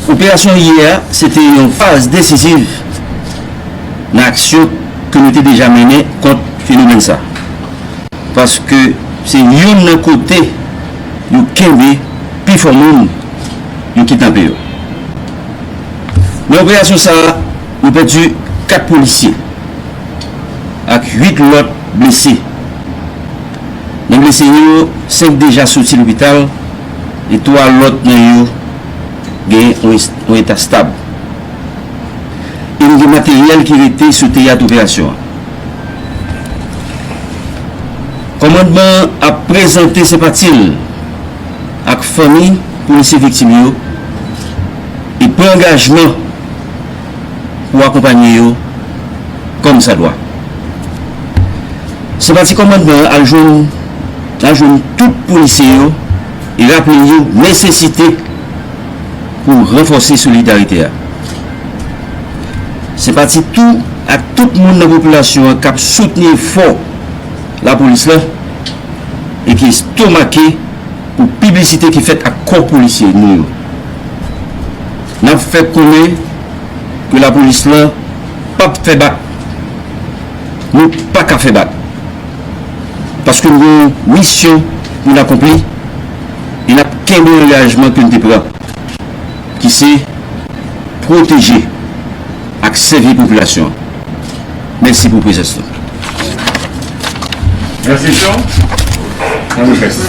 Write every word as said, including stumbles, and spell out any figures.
Operasyon yè a, se te yon faz desiziv nan aksyon ke nou te deja mennen kont fenomèn sa. Paske se youn nan kote yo kenbe pifò moun yo kidnape yo. Nan operasyon sa a, nou pèdi kat polisye ak uit lòt blese. Nan blese yo, senk deja soti lopital e twa lòt nan yo gen yon es-, yon eta stab. E nou gen materyèl ki rete sou teyat operasyon an. Kòmandman an ap prezante senpati l ak fanmi polisye viktim yo e pran angajman pou akonpanye yo kòmsadwa. Senpati kòmandman an al jwenn, al jwenn tout polisye yo e raple yo nesesite pou ranfòse solidarite a. Senpati tou ak tout moun nan popilasyon an k ap soutni efò lapolis la e ki estomake pou piblisite ki fèt ak kò polisye nou yo. N ap fè konnen ke lapolis la p ap fè bak. Nou pa ka fè bak. Paske nou gen yon misyon pou n akonpli e n ap kenbe angajman ke n te pran, ki se pwoteje ak sèvi popilasyon an. Mèsi pou prezans nou. Mèsi, Jean. Ann fè sa.